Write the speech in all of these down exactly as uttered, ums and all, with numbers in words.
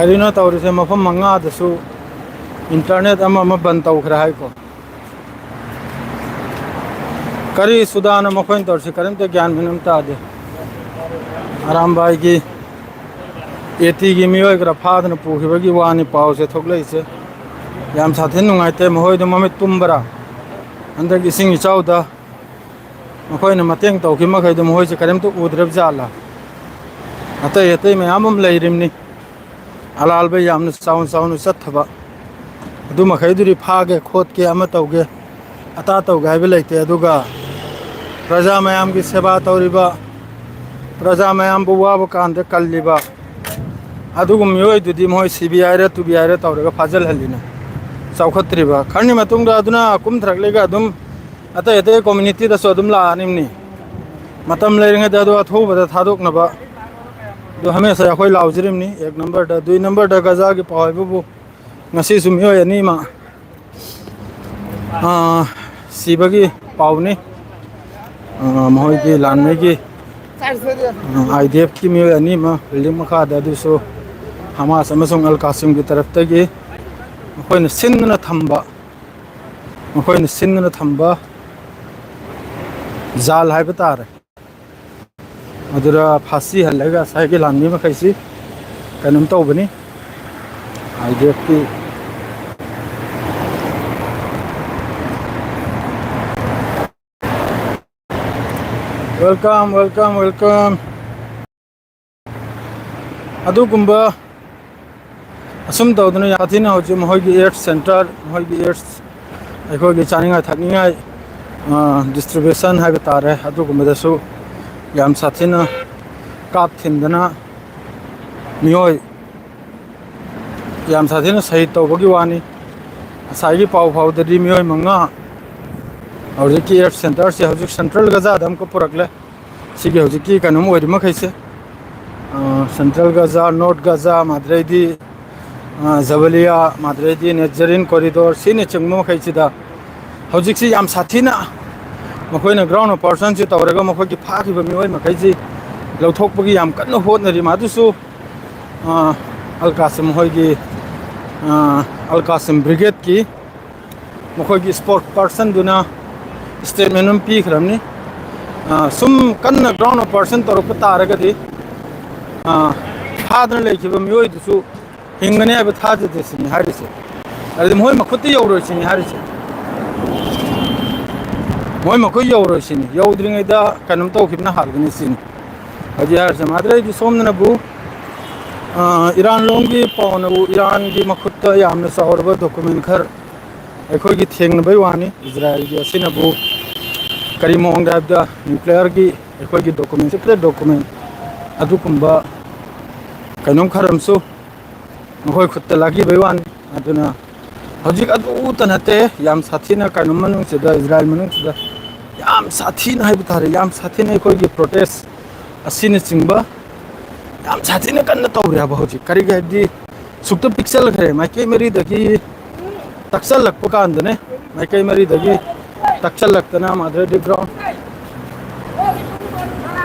ꯀꯔꯤꯅꯣ ꯇꯧꯔꯤꯁꯦ? ꯃꯐꯝ ꯃꯉꯥꯗꯁꯨ ꯏꯟꯇꯔꯅꯦꯠ ꯑꯃ ꯑꯃ ꯕꯟ ꯇꯧꯈ꯭ꯔꯦ ꯍꯥꯏꯀꯣ꯫ ꯀꯔꯤ ꯁꯨꯗꯥꯅꯣ ꯃꯈꯣꯏꯅ ꯇꯧꯔꯤꯁꯦ? ꯀꯔꯤꯝꯇ ꯒ꯭ꯌꯥꯟ ꯃꯦꯟ ꯑꯃ ꯇꯥꯗꯦ꯫ ꯑꯔꯥꯝꯕꯥꯏꯒꯤ ꯑꯦ ꯇꯤꯒꯤ ꯃꯤꯑꯣꯏ ꯈꯔ ꯐꯥꯗꯅ ꯄꯨꯈꯤꯕꯒꯤ ꯋꯥꯅꯤ ꯄꯥꯎꯁꯦ ꯊꯣꯛꯂꯛꯏꯁꯦ꯫ ꯌꯥꯝ ꯁꯥꯊꯤꯅ ꯅꯨꯡꯉꯥꯏꯇꯦ꯫ ꯃꯈꯣꯏꯗꯣ ꯃꯃꯤꯠ ꯇꯨꯝꯕ꯭ꯔꯥ? ꯍꯟꯗꯛ ꯏꯁꯤꯡ ꯏꯆꯥꯎꯗ ꯃꯈꯣꯏꯅ ꯃꯇꯦꯡ ꯇꯧꯈꯤꯕ ꯃꯈꯩꯗꯣ ꯃꯈꯣꯏꯁꯦ ꯀꯔꯤꯝꯇ ꯎꯗ꯭ꯔꯕ ꯖꯥꯠꯂꯥ? ꯑꯇꯩ ꯑꯇꯩ ꯃꯌꯥꯝ ꯑꯃ ꯂꯩꯔꯤꯕꯅꯤ꯫ ꯑꯂꯥꯜꯕ ꯌꯥꯝꯅ ꯆꯥꯎꯅ ꯆꯥꯎꯅ ꯆꯠꯊꯕ꯫ ꯑꯗꯨ ꯃꯈꯩꯗꯨꯗꯤ ꯐꯥꯒꯦ ꯈꯣꯠꯀꯦ ꯑꯃ ꯇꯧꯒꯦ ꯑꯇꯥ ꯇꯧꯒꯦ ꯍꯥꯏꯕ ꯂꯩꯇꯦ꯫ ꯑꯗꯨꯒ ꯄ꯭ꯔꯖꯥ ꯃꯌꯥꯝꯒꯤ ꯁꯦꯕꯥ ꯇꯧꯔꯤꯕ, ꯄ꯭ꯔꯖꯥ ꯃꯌꯥꯝꯕꯨ ꯋꯥꯕ ꯀꯥꯟꯗ ꯀꯜꯂꯤꯕ ꯑꯗꯨꯒꯨꯝꯕ ꯃꯤꯑꯣꯏꯗꯨꯗꯤ ꯃꯣꯏ ꯁꯤ ꯕꯤ ꯑꯥꯏꯔ ꯇꯨ ꯕꯤ ꯑꯥꯏꯔ ꯇꯧꯔꯒ ꯐꯥꯖꯤꯜꯍꯜꯂꯤꯅꯦ꯫ ꯆꯥꯎꯈꯠꯇ꯭ꯔꯤꯕ ꯈꯔꯅꯤ ꯃꯇꯨꯡꯗ ꯑꯗꯨꯅ ꯀꯨꯝꯊꯔꯛꯂꯒ ꯑꯗꯨꯝ ꯑꯇꯩ ꯑꯇꯩ ꯀꯝꯃ꯭ꯌꯨꯅꯤꯇꯤꯗꯁꯨ ꯑꯗꯨꯝ ꯂꯥꯛꯑꯅꯤꯕꯅꯤ꯫ ꯃꯇꯝ ꯂꯩꯔꯤꯉꯩꯗ ꯑꯗꯨ ꯑꯊꯨꯕꯗ ꯊꯥꯗꯣꯛꯅꯕ ꯑꯗꯨ ꯍꯃꯦꯁꯥ ꯑꯩꯈꯣꯏ ꯂꯥꯎꯖꯔꯤꯕꯅꯤ꯫ ꯑꯦꯛ ꯅꯝꯕꯔꯗ, ꯗꯨꯏ ꯅꯝꯕꯔꯗ ꯒꯖꯥꯒꯤ ꯄꯥꯎ ꯍꯥꯏꯕꯕꯨ ꯉꯁꯤꯁꯨ ꯃꯤꯑꯣꯏ ꯑꯅꯤ ꯑꯃ, ꯑꯥ, ꯁꯤꯕꯒꯤ ꯄꯥꯎꯅꯤ꯫ ꯑꯥ, ꯃꯈꯣꯏꯒꯤ ꯂꯥꯟꯃꯤꯒꯤ, ꯑꯥ, ꯑꯥꯏ ꯗꯤ ꯑꯦꯐꯀꯤ ꯃꯤꯑꯣꯏ ꯑꯅꯤ ꯑꯃ ꯕꯤꯜꯗꯤꯡ ꯃꯈꯥꯗ, ꯑꯗꯨꯁꯨ ꯍꯃꯥꯁ ꯑꯃꯁꯨꯡ ꯑꯜ ꯀꯥꯁꯤꯝꯒꯤ ꯇꯔꯞꯇꯒꯤ ꯃꯈꯣꯏꯅ ꯁꯤꯟꯗꯨꯅ ꯊꯝꯕ, ꯃꯈꯣꯏꯅ ꯁꯤꯟꯗꯨꯅ ꯊꯝꯕ ꯖꯥꯜ ꯍꯥꯏꯕ ꯇꯥꯔꯦ꯫ ꯑꯗꯨꯗ ꯐꯥꯁꯤ ꯍꯜꯂꯒ ꯉꯁꯥꯏꯒꯤ ꯂꯥꯟꯃꯤ ꯃꯈꯩꯁꯤ ꯀꯩꯅꯣꯝ ꯇꯧꯕꯅꯤ꯫ I D ꯑꯦꯐꯀꯤ welcome, welcome, welcome. ꯑꯗꯨꯒꯨꯝꯕ ꯑꯁꯨꯝ ꯇꯧꯗꯅ ꯌꯥꯝ ꯊꯤꯅ ꯍꯧꯖꯤꯛ ꯃꯈꯣꯏꯒꯤ ꯑꯦꯗꯁ ꯁꯦꯟꯇꯔ, ꯃꯈꯣꯏꯒꯤ ꯑꯦꯗꯁ, ꯑꯩꯈꯣꯏꯒꯤ ꯆꯥꯅꯤꯡꯉꯥꯏ ꯊꯛꯅꯤꯡꯉꯥꯏ, ꯑ, ꯗꯤꯁꯇ꯭ꯔꯤꯕ꯭ꯌꯨꯁꯟ ꯍꯥꯏꯕ ꯇꯥꯔꯦ, ꯑꯗꯨꯒꯨꯝꯕꯗꯁꯨ ꯌꯥꯝ ꯁꯥꯊꯤꯅ ꯀꯥꯞ ꯊꯤꯟꯗꯅ ꯃꯤꯑꯣꯏ ꯌꯥꯝ ꯁꯥꯊꯤꯅ ꯁꯍꯤꯗ ꯇꯧꯕꯒꯤ ꯋꯥꯅꯤ꯫ ꯉꯁꯥꯏꯒꯤ ꯄꯥꯎ ꯐꯥꯎꯗꯗꯤ ꯃꯤꯑꯣꯏ ꯃꯉꯥ ꯍꯧꯖꯤꯛꯀꯤ ꯑꯦꯗꯁ ꯁꯦꯟꯇꯔꯁꯦ ꯍꯧꯖꯤꯛ ꯁꯦꯟꯇ꯭ꯔꯦꯜ ꯒꯖꯥꯗ ꯑꯃꯨꯛꯀ ꯄꯨꯔꯛꯂꯦ꯫ ꯁꯤꯒꯤ ꯍꯧꯖꯤꯛꯀꯤ ꯀꯩꯅꯣꯝ ꯑꯣꯏꯔꯤ ꯃꯈꯩꯁꯦ, ꯑ, ꯁꯦꯟꯇ꯭ꯔꯦꯜ ꯒꯖꯥ, ꯅꯣꯔꯠ ꯒꯖꯥ, ꯃꯥꯗ꯭ꯔꯩꯗꯤ, ꯑ, ꯖꯕꯂꯤꯌꯥ, ꯃꯥꯗ꯭ꯔꯩꯗꯤ ꯅꯦꯖꯔꯤꯟ ꯀꯣꯔꯤꯗꯣꯔ, ꯁꯤꯅꯆꯤꯡꯕ ꯃꯈꯩꯁꯤꯗ ꯍꯧꯖꯤꯛꯁꯤ ꯌꯥꯝ ꯁꯥꯊꯤꯅ ꯃꯈꯣꯏꯅ ꯒ꯭ꯔꯥꯎꯟ ꯑꯣꯄꯔꯦꯁꯟꯁꯤ ꯇꯧꯔꯒ ꯃꯈꯣꯏꯒꯤ ꯐꯥꯈꯤꯕ ꯃꯤꯑꯣꯏ ꯃꯈꯩꯁꯤ ꯂꯧꯊꯣꯛꯄꯒꯤ ꯌꯥꯝ ꯀꯟꯅ ꯍꯣꯠꯅꯔꯤ꯫ ꯃꯗꯨꯁꯨ, ꯑ, ꯑꯜ ꯀꯥꯁꯤꯝ ꯍꯣꯏꯒꯤ, ꯑ, ꯑꯜ ꯀꯥꯁꯤꯝ ꯕ꯭ꯔꯤꯒꯦꯗꯀꯤ ꯃꯈꯣꯏꯒꯤ ꯁ꯭ꯄꯣꯛꯁ ꯄꯔꯁꯟꯗꯨꯅ ꯁ꯭ꯇꯦꯠꯃꯦꯟ ꯑꯃ ꯄꯤꯈ꯭ꯔꯕꯅꯤ꯫ ꯑ, ꯁꯨꯝ ꯀꯟꯅ ꯒ꯭ꯔꯥꯎꯟ ꯑꯣꯄꯔꯦꯁꯟ ꯇꯧꯔꯛꯄ ꯇꯥꯔꯒꯗꯤ, ꯑ, ꯐꯥꯗꯅ ꯂꯩꯈꯤꯕ ꯃꯤꯑꯣꯏꯗꯨꯁꯨ ꯍꯤꯡꯒꯅꯤ ꯍꯥꯏꯕ ꯊꯥꯖꯗꯦ ꯁꯤꯅꯤ ꯍꯥꯏꯔꯤꯁꯦ꯫ ꯑꯗꯨꯗꯤ ꯃꯣꯏ ꯃꯈꯨꯠꯇ ꯌꯧꯔꯣꯏ ꯁꯤꯅꯤ ꯍꯥꯏꯔꯤꯁꯦ꯫ ꯃꯣꯏ ꯃꯈꯨꯠ ꯌꯧꯔꯣꯏ ꯁꯤꯅꯤ꯫ ꯌꯧꯗ꯭ꯔꯤꯉꯩꯗ ꯀꯩꯅꯣꯝ ꯇꯧꯈꯤꯕꯅ ꯍꯥꯟꯒꯅꯤ ꯁꯤꯅꯤ ꯍꯧꯖꯤꯛ ꯍꯥꯏꯔꯤꯁꯦ꯫ ꯃꯥꯗ꯭ꯔꯦ ꯑꯩꯗꯤ ꯁꯣꯝꯗꯅꯕꯨ, ꯑ, ꯏꯔꯥꯟ ꯂꯣꯝꯒꯤ ꯄꯥꯎꯅꯕꯨ ꯏꯔꯥꯟꯒꯤ ꯃꯈꯨꯠꯇ ꯌꯥꯝꯅ ꯆꯥꯎꯔꯕ ꯗꯣꯀꯨꯃꯦꯟ ꯈꯔ ꯑꯩꯈꯣꯏꯒꯤ ꯊꯦꯡꯅꯕꯩ ꯋꯥꯅꯤ꯫ ꯏꯖꯔꯥꯏꯜꯒꯤ ꯑꯁꯤꯅꯕꯨ ꯀꯔꯤ ꯃꯑꯣꯡꯗ ꯍꯥꯏꯕꯗ ꯅ꯭ꯌꯨꯀ꯭ꯂꯤꯌꯔꯒꯤ ꯑꯩꯈꯣꯏꯒꯤ ꯗꯣꯀꯨꯃꯦꯟ, ꯁꯤꯀ꯭ꯔꯦꯠ ꯗꯣꯀꯨꯃꯦꯟ ꯑꯗꯨꯒꯨꯝꯕ ꯀꯩꯅꯣꯝ ꯈꯔ ꯑꯃꯁꯨ ꯃꯈꯣꯏ ꯈꯨꯠꯇ ꯂꯥꯛꯈꯤꯕꯩ ꯋꯥꯅꯤ꯫ ꯑꯗꯨꯅ ꯍꯧꯖꯤꯛ ꯑꯗꯨꯇ ꯅꯠꯇꯦ, ꯌꯥꯝ ꯁꯥꯊꯤꯅ ꯀꯩꯅꯣ ꯃꯅꯨꯡꯁꯤꯗ, ꯏꯖꯔꯥꯏꯜ ꯃꯅꯨꯡꯁꯤꯗ ꯌꯥꯝ ꯁꯥꯊꯤꯅ ꯍꯥꯏꯕ ꯇꯥꯔꯦ, ꯌꯥꯝ ꯁꯥꯊꯤꯅ ꯑꯩꯈꯣꯏꯒꯤ ꯄ꯭ꯔꯣꯇꯦꯁ ꯑꯁꯤꯅꯆꯤꯡꯕ ꯌꯥꯝ ꯁꯥꯊꯤꯅ ꯀꯟꯅ ꯇꯧꯔꯦ ꯍꯥꯏꯕ ꯍꯧꯖꯤꯛ꯫ ꯀꯔꯤꯒꯤ ꯍꯥꯏꯕꯗꯤ ꯁꯨꯛꯇ ꯄꯤꯛꯁꯜꯈ꯭ꯔꯦ, ꯃꯥꯏꯀꯩ ꯃꯔꯤꯗꯒꯤ ꯇꯛꯁꯜꯂꯛꯄ ꯀꯥꯟꯗꯅꯦ, ꯃꯥꯏꯀꯩ ꯃꯔꯤꯗꯒꯤ ꯇꯛꯁꯜꯂꯛꯇꯅ ꯃꯥꯗ꯭ꯔꯦꯗꯤ ꯒ꯭ꯔꯥꯎꯟ꯫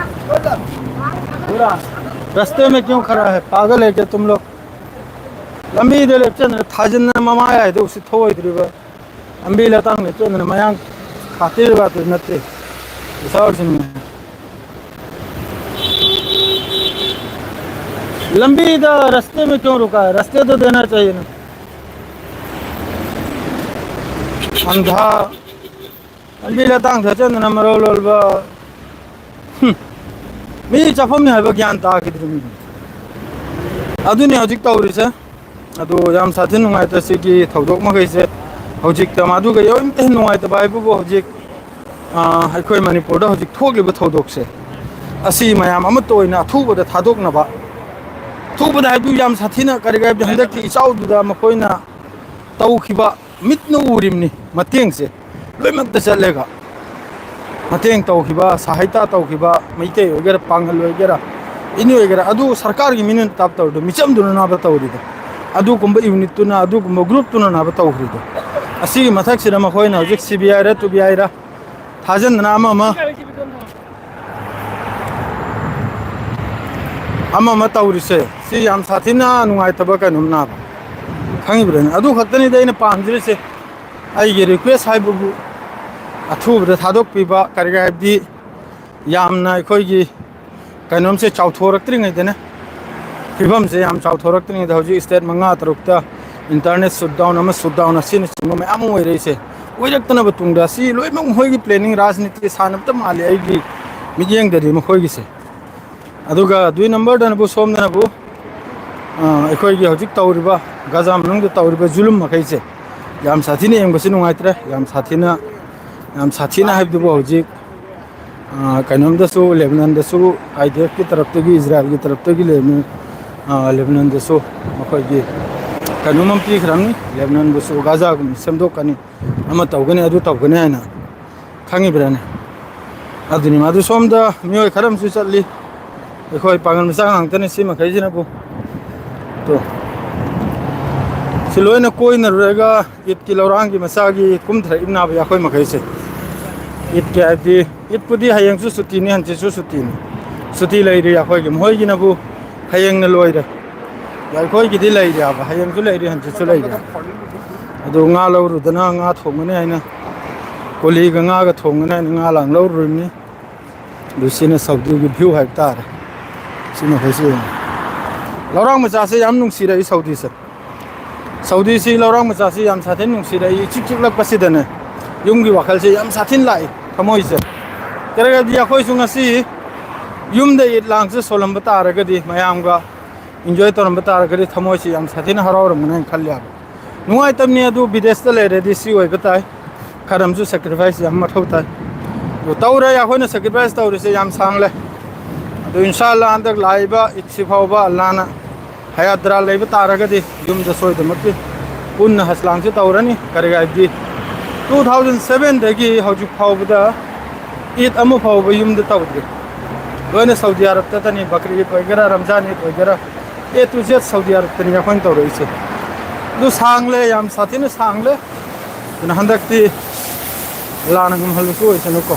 रास्ते में क्यों खड़ा है, पागल है क्या तुम लोग? ꯂꯝꯕꯤꯗ ꯂꯦꯞꯆꯟꯗꯅ ꯊꯥꯖꯤꯟꯗꯅ ꯃꯃꯥ ꯌꯥꯏꯗ ꯎꯁꯤꯠ ꯊꯧꯑꯣꯏꯗ꯭ꯔꯤꯕ, ꯂꯝꯕꯤ ꯂꯇꯥꯡ ꯂꯦꯞꯆꯟꯗꯅ ꯃꯌꯥꯡ ꯈꯥꯠꯇ꯭ꯔꯤꯕ ꯑꯗꯨ ꯅꯠꯇꯦ꯫ ꯄꯩꯁꯥ ꯑꯣꯏꯔꯁꯤꯅꯦ꯫ ꯂꯝꯕꯤꯗ रास्ते में क्यों रुका है? रास्ते तो देना चाहिए ना। अंधा। ꯂꯝꯕꯤ ꯂꯇꯥꯡ ꯊꯠꯆꯟꯗꯅ ꯃꯔꯣꯜ ꯂꯣꯜꯕ꯫ ꯍꯨꯝ꯫ ꯃꯤ ꯆꯠꯐꯝꯅꯤ ꯍꯥꯏꯕ ꯒ꯭ꯌꯥꯟ ꯇꯥꯈꯤꯗ꯭ꯔꯤꯕꯅꯤ꯫ ꯑꯗꯨꯅꯤ ꯍꯧꯖꯤꯛ ꯇꯧꯔꯤꯁꯦ꯫ ꯑꯗꯨ ꯌꯥꯝ ꯁꯥꯊꯤ ꯅꯨꯡꯉꯥꯏꯇ ꯁꯤꯒꯤ ꯊꯧꯗꯣꯛ ꯃꯈꯩꯁꯦ꯫ ꯍꯧꯖꯤꯛꯇ ꯃꯗꯨꯒ ꯌꯥꯝ ꯅꯨꯡꯉꯥꯏꯇꯕ ꯍꯥꯏꯕꯕꯨ ꯍꯧꯖꯤꯛ, ꯑ, ꯑꯩꯈꯣꯏ ꯃꯅꯤꯄꯨꯔꯗ ꯍꯧꯖꯤꯛ ꯊꯣꯛꯂꯤꯕ ꯊꯧꯗꯣꯛꯁꯦ ꯑꯁꯤ ꯃꯌꯥꯝ ꯑꯃꯠꯇ ꯑꯣꯏꯅ ꯑꯊꯨꯕꯗ ꯊꯥꯗꯣꯛꯅꯕ, ꯑꯊꯨꯕꯗ ꯍꯥꯏꯕꯗꯨ ꯌꯥꯝ ꯁꯥꯊꯤꯅ ꯀꯔꯤ ꯍꯥꯏꯕꯗꯤ ꯍꯟꯗꯛꯀꯤ ꯏꯆꯥꯎꯗꯨꯗ ꯃꯈꯣꯏꯅ ꯇꯧꯈꯤꯕ ꯃꯤꯠꯅ ꯎꯔꯤꯕꯅꯤ ꯃꯇꯦꯡꯁꯦ꯫ ꯂꯣꯏꯅꯃꯛꯇ ꯆꯠꯂꯦꯒ ꯃꯇꯦꯡ ꯇꯧꯈꯤꯕ, ꯁꯍꯥꯌꯇꯥ ꯇꯧꯈꯤꯕ ꯃꯩꯇꯩ ꯑꯣꯏꯒꯦꯔꯥ, ꯄꯥꯡꯒꯜ ꯑꯣꯏꯒꯦꯔꯥ, ꯑꯦꯅꯤ ꯑꯣꯏꯒꯦꯔꯥ, ꯑꯗꯨ ꯁꯔꯀꯥꯔꯒꯤ ꯃꯤꯅ ꯇꯥꯞ ꯇꯧꯔꯤꯗꯣ, ꯃꯤꯆꯝꯗꯨꯅ ꯅꯥꯕ ꯇꯧꯔꯤꯗꯣ, ꯑꯗꯨꯒꯨꯝꯕ ꯌꯨꯅꯤꯠꯇꯨꯅ, ꯑꯗꯨꯒꯨꯝꯕ ꯒ꯭ꯔꯨꯞꯇꯨꯅ ꯅꯥꯕ ꯇꯧꯈ꯭ꯔꯤꯗꯣ, ꯑꯁꯤꯒꯤ ꯃꯊꯛꯁꯤꯗ ꯃꯈꯣꯏꯅ ꯍꯧꯖꯤꯛ ꯁꯤ ꯕꯤ ꯑꯥꯏꯔ ꯇꯨ ꯕꯤ ꯑꯥꯏꯔ ꯊꯥꯖꯤꯟꯗꯅ ꯑꯃ ꯑꯃ ꯑꯃ ꯑꯃ ꯇꯧꯔꯤꯁꯦ, ꯁꯤ ꯌꯥꯝ ꯁꯥꯊꯤꯅ ꯅꯨꯡꯉꯥꯏꯇꯕ ꯀꯩꯅꯣꯝꯅꯦꯕ, ꯈꯪꯉꯤꯕ꯭ꯔꯥꯅꯦ? ꯑꯗꯨ ꯈꯛꯇꯅꯤꯗ ꯑꯩꯅ ꯄꯥꯝꯖꯔꯤꯁꯦ, ꯑꯩꯒꯤ ꯔꯤꯀ꯭ꯋꯦꯁ ꯍꯥꯏꯕꯕꯨ ꯑꯊꯨꯕꯗ ꯊꯥꯗꯣꯛꯄꯤꯕ, ꯀꯔꯤꯒꯤ ꯍꯥꯏꯕꯗꯤ ꯌꯥꯝꯅ ꯑꯩꯈꯣꯏꯒꯤ ꯀꯩꯅꯣꯝꯁꯦ ꯆꯥꯎꯊꯣꯔꯛꯇ꯭ꯔꯤꯉꯩꯗꯅꯦ, ꯐꯤꯕꯝꯁꯦ ꯌꯥꯝ ꯆꯥꯎꯊꯣꯔꯛꯇ꯭ꯔꯤꯉꯩꯗ, ꯍꯧꯖꯤꯛ ꯁ꯭ꯇꯦꯠ ꯃꯉꯥ ꯇꯔꯨꯛꯇ ꯏꯟꯇꯔꯅꯦꯠ ꯁꯨꯠ ꯗꯥꯎꯟ ꯑꯃ ꯁꯨꯠ ꯗꯥꯎꯟ ꯑꯁꯤꯅꯆꯤꯡꯕ ꯃꯌꯥꯝ ꯑꯃ ꯑꯣꯏꯔꯛꯏꯁꯦ, ꯑꯣꯏꯔꯛꯇꯅꯕ ꯇꯨꯡꯗ ꯑꯁꯤ ꯂꯣꯏꯅꯃꯛ ꯃꯈꯣꯏꯒꯤ ꯄ꯭ꯂꯦꯅꯤꯡ, ꯔꯥꯖꯅꯤꯇꯤ ꯁꯥꯟꯅꯕꯇ ꯃꯥꯜꯂꯤ ꯑꯩꯒꯤ ꯃꯤꯠꯌꯦꯡꯗꯗꯤ ꯃꯈꯣꯏꯒꯤꯁꯦ꯫ ꯑꯗꯨꯒ ꯑꯗꯨꯒꯤ ꯅꯝꯕꯔꯗꯅꯕꯨ ꯁꯣꯝꯗꯅꯕꯨ, ꯑ, ꯑꯩꯈꯣꯏꯒꯤ ꯍꯧꯖꯤꯛ ꯇꯧꯔꯤꯕ, ꯒꯥꯖꯥ ꯃꯅꯨꯡꯗ ꯇꯧꯔꯤꯕ ꯖꯨꯂꯨꯝ ꯃꯈꯩꯁꯦ ꯌꯥꯝ ꯁꯥꯊꯤꯅ ꯌꯦꯡꯕꯁꯤ ꯅꯨꯡꯉꯥꯏꯇ꯭ꯔꯦ꯫ ꯌꯥꯝ ꯁꯥꯊꯤꯅ, ꯌꯥꯝ ꯁꯥꯊꯤꯅ ꯍꯥꯏꯕꯗꯨꯕꯨ ꯍꯧꯖꯤꯛ, ꯑ, ꯀꯩꯅꯣꯝꯗꯁꯨ, ꯂꯦꯕꯅꯟꯗꯁꯨ, ꯑꯥꯏ ꯗꯤ ꯑꯦꯐꯀꯤ ꯇꯔꯞꯇꯒꯤ, ꯏꯖꯔꯥꯌꯦꯜꯒꯤ ꯇꯔꯞꯇꯒꯤ ꯂꯦꯕꯅꯟ-, ꯑ, ꯂꯦꯕꯅꯟꯗꯁꯨ ꯃꯈꯣꯏꯒꯤ ꯀꯩꯅꯣꯝ ꯑꯃ ꯄꯤꯈ꯭ꯔꯕꯅꯤ꯫ ꯂꯦꯕꯅꯟꯕꯨꯁꯨ ꯒꯥꯖꯥꯒꯨꯝꯅ ꯁꯦꯝꯗꯣꯛꯀꯅꯤ, ꯑꯃ ꯇꯧꯒꯅꯤ, ꯑꯗꯨ ꯇꯧꯒꯅꯤ ꯍꯥꯏꯅ꯫ ꯈꯪꯉꯤꯕ꯭ꯔꯥꯅꯦ? ꯑꯗꯨꯅꯤ, ꯃꯗꯨ ꯁꯣꯝꯗ ꯃꯤꯑꯣꯏ ꯈꯔ ꯑꯃꯁꯨ ꯆꯠꯂꯤ꯫ ꯑꯩꯈꯣꯏ ꯄꯥꯡꯒꯜ ꯃꯆꯥ ꯉꯥꯛꯇꯅꯤ ꯁꯤ ꯃꯈꯩꯁꯤꯅꯕꯨ꯫ ꯇꯣ꯫ ꯁꯤ ꯂꯣꯏꯅ ꯀꯣꯏꯅꯔꯨꯔꯒ ꯏꯗꯀꯤ ꯂꯧꯔꯥꯡꯒꯤ ꯃꯆꯥꯒꯤ ꯀꯨꯝꯊꯔꯛꯏꯕꯅꯥꯕ ꯑꯩꯈꯣꯏ ꯃꯈꯩꯁꯦ꯫ ꯏꯗꯀꯤ ꯍꯥꯏꯕꯗꯤ, ꯏꯗꯄꯨꯗꯤ ꯍꯌꯦꯡꯁꯨ ꯁꯨꯇꯤꯅꯤ, ꯍꯪꯆꯤꯠꯁꯨ ꯁꯨꯇꯤꯅꯤ꯫ ꯁꯨꯇꯤ ꯂꯩꯔꯤ ꯑꯩꯈꯣꯏꯒꯤ, ꯃꯈꯣꯏꯒꯤꯅꯕꯨ ꯍꯌꯦꯡꯅ ꯂꯣꯏꯔꯦ꯫ ꯑꯩꯈꯣꯏꯒꯤꯗꯤ ꯂꯩꯔꯤꯕ, ꯍꯌꯦꯡꯁꯨ ꯂꯩꯔꯤ, ꯍꯪꯆꯤꯠꯁꯨ ꯂꯩꯔꯤ꯫ ꯑꯗꯨ ꯉꯥ ꯂꯧꯔꯨꯗꯅ ꯉꯥ ꯊꯣꯡꯒꯅꯤ ꯍꯥꯏꯅ, ꯀꯣꯂꯤꯒ ꯉꯥꯒ ꯊꯣꯡꯒꯅꯤ ꯍꯥꯏꯅ ꯉꯥ ꯂꯥꯡ ꯂꯧꯔꯨꯔꯤꯕꯅꯤ꯫ ꯑꯗꯨ ꯁꯤꯅ ꯁꯥꯎꯗꯤꯒꯤ ꯚ꯭ꯌꯨ ꯍꯥꯏꯕ ꯇꯥꯔꯦ꯫ ꯁꯤ ꯃꯈꯩꯁꯤ ꯌꯦꯡꯉꯨ꯫ ꯂꯧꯔꯥꯡ ꯃꯆꯥꯁꯦ ꯌꯥꯝ ꯅꯨꯡꯁꯤꯔꯛꯏ ꯁꯥꯎꯗꯤꯁꯦ꯫ ꯁꯥꯎꯗꯤꯁꯤ ꯂꯧꯔꯥꯡ ꯃꯆꯥꯁꯤ ꯌꯥꯝ ꯁꯥꯊꯤꯅ ꯅꯨꯡꯁꯤꯔꯛꯏ꯫ ꯏꯆꯤꯛ ꯆꯤꯛꯂꯛꯄꯁꯤꯗꯅꯦ ꯌꯨꯝꯒꯤ ꯋꯥꯈꯜꯁꯦ ꯌꯥꯝ ꯁꯥꯊꯤꯅ ꯂꯥꯛꯏ ꯊꯃꯣꯏꯁꯦ꯫ ꯀꯔꯤꯒꯤꯗꯤ ꯑꯩꯈꯣꯏꯁꯨ ꯉꯁꯤ ꯌꯨꯝꯗ ꯏꯗ ꯂꯥꯡꯁꯦ ꯁꯣꯜꯂꯝꯕ ꯇꯥꯔꯒꯗꯤ, ꯃꯌꯥꯝꯒ ꯏꯟꯖꯣꯏ ꯇꯧꯔꯝꯕ ꯇꯥꯔꯒꯗꯤ ꯊꯃꯣꯏꯁꯤ ꯌꯥꯝ ꯁꯥꯊꯤꯅ ꯍꯔꯥꯎꯔꯝꯒꯅꯤ ꯍꯥꯏꯅ ꯈꯜꯂꯤ ꯍꯥꯏꯕ꯫ ꯅꯨꯡꯉꯥꯏꯇꯕꯅꯤ ꯑꯗꯨ ꯕꯤꯗꯦꯁꯇ ꯂꯩꯔꯗꯤ ꯁꯤ ꯑꯣꯏꯕ ꯇꯥꯏ꯫ ꯈꯔ ꯑꯃꯁꯨ ꯁꯦꯀ꯭ꯔꯤꯐꯥꯏꯁ ꯌꯥꯝ ꯃꯊꯧ ꯇꯥꯏ꯫ ꯑꯗꯨ ꯇꯧꯔꯦ, ꯑꯩꯈꯣꯏꯅ ꯁꯦꯀ꯭ꯔꯤꯐꯥꯏꯁ ꯇꯧꯔꯤꯁꯦ ꯌꯥꯝ ꯁꯥꯡꯂꯦ꯫ ꯑꯗꯨ ꯏꯟꯁꯥ ꯑꯜꯂꯥ ꯍꯟꯗꯛ ꯂꯥꯛꯏꯕ ꯏꯗꯁꯤ ꯐꯥꯎꯕ ꯑꯜꯂꯥꯅ ꯍꯌꯥꯠ ꯗꯔꯥ ꯂꯩꯕ ꯇꯥꯔꯒꯗꯤ ꯌꯨꯝꯗ ꯁꯣꯏꯗꯅꯃꯛꯀꯤ ꯄꯨꯟꯅ ꯍꯖ ꯂꯥꯡꯁꯤ ꯇꯧꯔꯅꯤ꯫ ꯀꯔꯤ ꯍꯥꯏꯕꯗꯤ ꯇꯨ ꯊꯥꯎꯖꯟ ꯁꯕꯦꯟꯗꯒꯤ ꯍꯧꯖꯤꯛ ꯐꯥꯎꯕꯗ ꯏꯗ ꯑꯃ ꯐꯥꯎꯕ ꯌꯨꯝꯗ ꯇꯧꯗ꯭ꯔꯤ꯫ ꯂꯣꯏꯅ ꯁꯥꯎꯗꯤ ꯑꯔꯕꯇꯇꯅꯤ, ꯕꯀ꯭ꯔ ꯏꯗ ꯑꯣꯏꯒꯦꯔꯥ, ꯔꯝꯖꯥꯟ ꯏꯗ ꯑꯣꯏꯒꯦꯔꯥ, ꯑꯦ ꯇꯨ ꯖꯦꯗ ꯁꯥꯎꯗꯤ ꯑꯔꯕꯇꯅꯤ ꯑꯩꯈꯣꯏꯅ ꯇꯧꯔꯛꯏꯁꯦ꯫ ꯑꯗꯨ ꯁꯥꯡꯂꯦ, ꯌꯥꯝ ꯁꯥꯊꯤꯅ ꯁꯥꯡꯂꯦ꯫ ꯑꯗꯨꯅ ꯍꯟꯗꯛꯇꯤ ꯂꯥꯟꯅ ꯉꯝꯍꯜꯂꯁꯨ ꯑꯣꯏꯁꯅꯨꯀꯣ,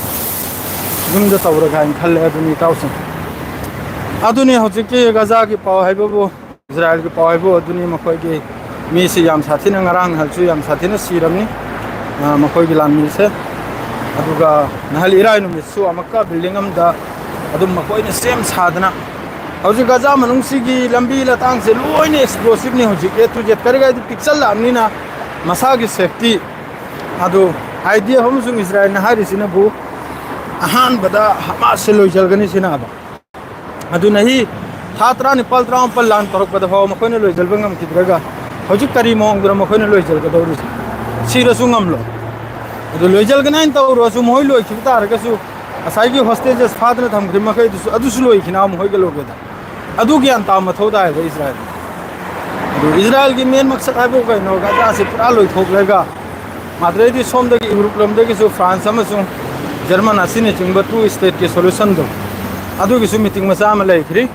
ꯌꯨꯝꯗ ꯇꯧꯔꯒ ꯍꯥꯏꯅ ꯈꯜꯂꯦ꯫ ꯑꯗꯨꯅꯤ ꯏꯇꯥꯎꯁꯤꯡ, ꯑꯗꯨꯅꯤ ꯍꯧꯖꯤꯛꯀꯤ ꯒꯖꯥꯒꯤ ꯄꯥꯎ ꯍꯥꯏꯕꯕꯨ, ꯏꯖꯔꯥꯏꯜꯒꯤ ꯄꯥꯎ ꯍꯥꯏꯕꯨ ꯑꯗꯨꯅꯤ꯫ ꯃꯈꯣꯏꯒꯤ ꯃꯤꯁꯤ ꯌꯥꯝ ꯁꯥꯊꯤꯅ, ꯉꯔꯥꯡ ꯅꯍꯥꯟꯁꯨ ꯌꯥꯝ ꯁꯥꯊꯤꯅ ꯁꯤꯔꯝꯅꯤ, ꯑ, ꯃꯈꯣꯏꯒꯤ ꯂꯥꯟꯃꯤꯁꯦ꯫ ꯑꯗꯨꯒ ꯅꯍꯥꯟ ꯏꯔꯥꯏ ꯅꯨꯃꯤꯠꯁꯨ ꯑꯃꯨꯛꯀ building ꯑꯃꯗ ꯑꯗꯨꯝ ꯃꯈꯣꯏꯅ ꯁꯦꯝ ꯁꯥꯗꯅ, ꯍꯧꯖꯤꯛ ꯒꯖꯥ ꯃꯅꯨꯡꯁꯤꯒꯤ ꯂꯝꯕꯤ ꯂꯇꯥꯡꯁꯦ ꯂꯣꯏꯅ explosiveꯅꯤ ꯍꯧꯖꯤꯛ, A to Z, ꯀꯔꯤ ꯀꯔꯤꯗꯤ ꯄꯤꯛꯆꯜꯂꯛꯑꯕꯅꯤꯅ ꯃꯁꯥꯒꯤ safety꯫ ꯑꯗꯨ IDF ꯑꯃꯁꯨꯡ ꯏꯖꯔꯥꯏꯜꯅ ꯍꯥꯏꯔꯤꯁꯤꯅꯕꯨ ꯑꯍꯥꯟꯕꯗ ꯍꯃꯥꯁꯁꯦ ꯂꯣꯏꯁꯤꯟꯒꯅꯤ ꯁꯤꯅꯕ꯫ ꯑꯗꯨꯅ ꯍꯤ ꯊꯥ ꯇꯔꯥꯅꯤꯄꯥꯜ, ꯇꯔꯥꯃꯥꯄꯜ ꯂꯥꯟ ꯇꯧꯔꯛꯄꯗ ꯐꯥꯎ ꯃꯈꯣꯏꯅ ꯂꯣꯏꯁꯤꯟꯕ ꯉꯝꯈꯤꯗ꯭ꯔꯒ ꯍꯧꯖꯤꯛ ꯀꯔꯤ ꯃꯑꯣꯡꯗꯅꯣ ꯃꯈꯣꯏꯅ ꯂꯣꯏꯁꯤꯜꯒꯗꯧꯔꯤꯁꯦ? ꯁꯤꯔꯁꯨ ꯉꯝꯂꯣꯏ꯫ ꯑꯗꯨ ꯂꯣꯏꯁꯤꯟꯒꯅꯤ ꯍꯥꯏꯅ ꯇꯧꯔꯨꯔꯁꯨ, ꯃꯈꯣꯏ ꯂꯣꯏꯈꯤꯕ ꯇꯥꯔꯒꯁꯨ ꯉꯁꯥꯏꯒꯤ hostages ꯐꯥꯗꯅ ꯊꯝꯈ꯭ꯔꯤꯕ ꯃꯈꯩꯗꯨꯁꯨ, ꯑꯗꯨꯁꯨ ꯂꯣꯏꯈꯤꯅ ꯃꯈꯣꯏꯒ ꯂꯣꯏꯒꯦꯗ꯫ ꯑꯗꯨ ꯒ꯭ꯌꯥꯟ ꯇꯥꯕ ꯃꯊꯧ ꯇꯥꯏꯕ ꯏꯖꯔꯥꯏꯜ꯫ ꯑꯗꯨ ꯏꯖꯔꯥꯏꯜꯒꯤ main ꯃꯛꯁꯠ ꯍꯥꯏꯕꯨ ꯀꯩꯅꯣ? ꯒꯖꯥꯁꯤ ꯄꯨꯔꯥ ꯂꯣꯏꯊꯣꯛꯂꯒ, ꯃꯗꯨꯗꯩꯗꯤ ꯁꯣꯝꯗꯒꯤ ꯌꯨꯔꯣꯞ ꯂꯣꯝꯗꯒꯤꯁꯨ ꯐ꯭ꯔꯥꯟꯁ ꯑꯃꯁꯨꯡ ꯖꯔꯃꯟ ꯑꯁꯤꯅꯆꯤꯡꯕ two stateꯀꯤ solutionꯗꯣ, ꯑꯗꯨꯒꯤꯁꯨ meeting ꯃꯆꯥ ꯑꯃ ꯂꯩꯈ꯭ꯔꯤ꯫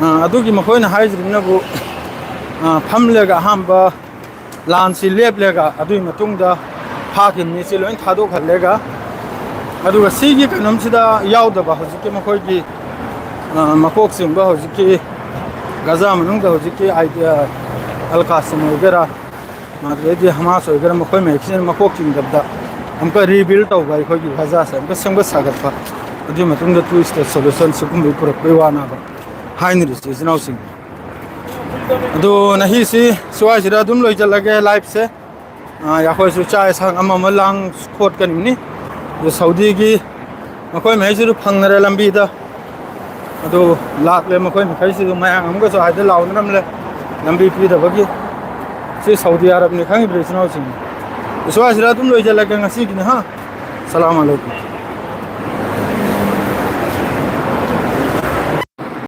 ꯑ, ꯑꯗꯨꯒꯤ ꯃꯈꯣꯏꯅ ꯍꯥꯏꯖꯔꯤꯕꯅꯕꯨ, ꯑ, ꯐꯝꯂꯒ ꯑꯍꯥꯟꯕ ꯂꯥꯟꯁꯤ ꯂꯦꯞꯂꯒ, ꯑꯗꯨꯒꯤ ꯃꯇꯨꯡꯗ ꯐꯥꯈꯤꯕ ꯃꯤꯁꯤ ꯂꯣꯏ ꯊꯥꯗꯣꯛꯍꯜꯂꯒ, ꯑꯗꯨꯒ ꯁꯤꯒꯤ ꯀꯩꯅꯣꯝꯁꯤꯗ ꯌꯥꯎꯗꯕ ꯍꯧꯖꯤꯛꯀꯤ ꯃꯈꯣꯏꯒꯤ, ꯑ, ꯃꯀꯣꯛ ꯆꯤꯡꯕ ꯍꯧꯖꯤꯛꯀꯤ ꯒꯖꯥ ꯃꯅꯨꯡꯗ ꯍꯧꯖꯤꯛꯀꯤ ꯑꯥꯏ-, ꯑ, ꯑꯜ ꯀꯥꯁꯤꯝ ꯑꯣꯏꯒꯦꯔꯥ, ꯑꯗꯨꯗꯩꯗꯤ ꯍꯃꯥꯁ ꯑꯣꯏꯒꯦꯔꯥ, ꯃꯈꯣꯏ ꯃꯍꯤꯛꯁꯤꯅ ꯃꯀꯣꯛ ꯆꯤꯡꯗꯕꯗ ꯑꯃꯨꯛꯀ rebuild ꯇꯧꯕ, ꯑꯩꯈꯣꯏꯒꯤ ꯒꯖꯥꯁꯦ ꯑꯃꯨꯛꯀ ꯁꯦꯝꯒꯠ ꯁꯥꯒꯠꯄ, ꯑꯗꯨꯒꯤ ꯃꯇꯨꯡꯗ two state solution ꯁꯤꯒꯨꯝꯕꯒꯤ ꯄꯨꯔꯛꯄꯒꯤ ꯋꯥꯅꯦꯕ ꯍꯥꯏꯅꯔꯤꯁꯦ, ꯏꯆꯤꯟ ꯏꯅꯥꯎꯁꯤꯡ꯫ ꯑꯗꯣ ꯅꯍꯤꯁꯤ ꯁ꯭ꯋꯥꯏꯁꯤꯗ ꯑꯗꯨꯝ ꯂꯣꯏꯁꯤꯜꯂꯒꯦ liveꯁꯦ꯫ ꯑꯥ, ꯑꯩꯈꯣꯏꯁꯨ ꯆꯥꯛ ꯏꯟꯁꯥꯡ ꯑꯃ ꯑꯃ ꯂꯥꯡ ꯈꯣꯠꯀꯅꯤꯕꯅꯤ꯫ ꯑꯗꯨ ꯁꯥꯎꯗꯤꯒꯤ ꯃꯈꯣꯏ ꯃꯈꯩꯁꯤꯁꯨ ꯐꯪꯅꯔꯦ ꯂꯝꯕꯤꯗ꯫ ꯑꯗꯨ ꯂꯥꯛꯂꯦ ꯃꯈꯣꯏ ꯃꯈꯩꯁꯤꯁꯨ, ꯃꯌꯥꯝ ꯑꯃꯒꯁꯨ ꯍꯥꯏꯗ ꯂꯥꯎꯅꯔꯝꯂꯦ ꯂꯝꯕꯤ ꯄꯤꯗꯕꯒꯤ꯫ ꯁꯤ ꯁꯥꯎꯗꯤ ꯑꯔꯕꯅꯤ ꯈꯪꯉꯤꯕ꯭ꯔꯥ, ꯏꯆꯤꯟ ꯏꯅꯥꯎꯁꯤꯡ? ꯁ꯭ꯋꯥꯏꯁꯤꯗ ꯑꯗꯨꯝ ꯂꯣꯏꯁꯤꯜꯂꯒꯦ ꯉꯁꯤꯒꯤꯅꯤ, ꯍꯥ? ꯁꯂꯥꯝ ꯑꯂꯩꯀꯨꯝ꯫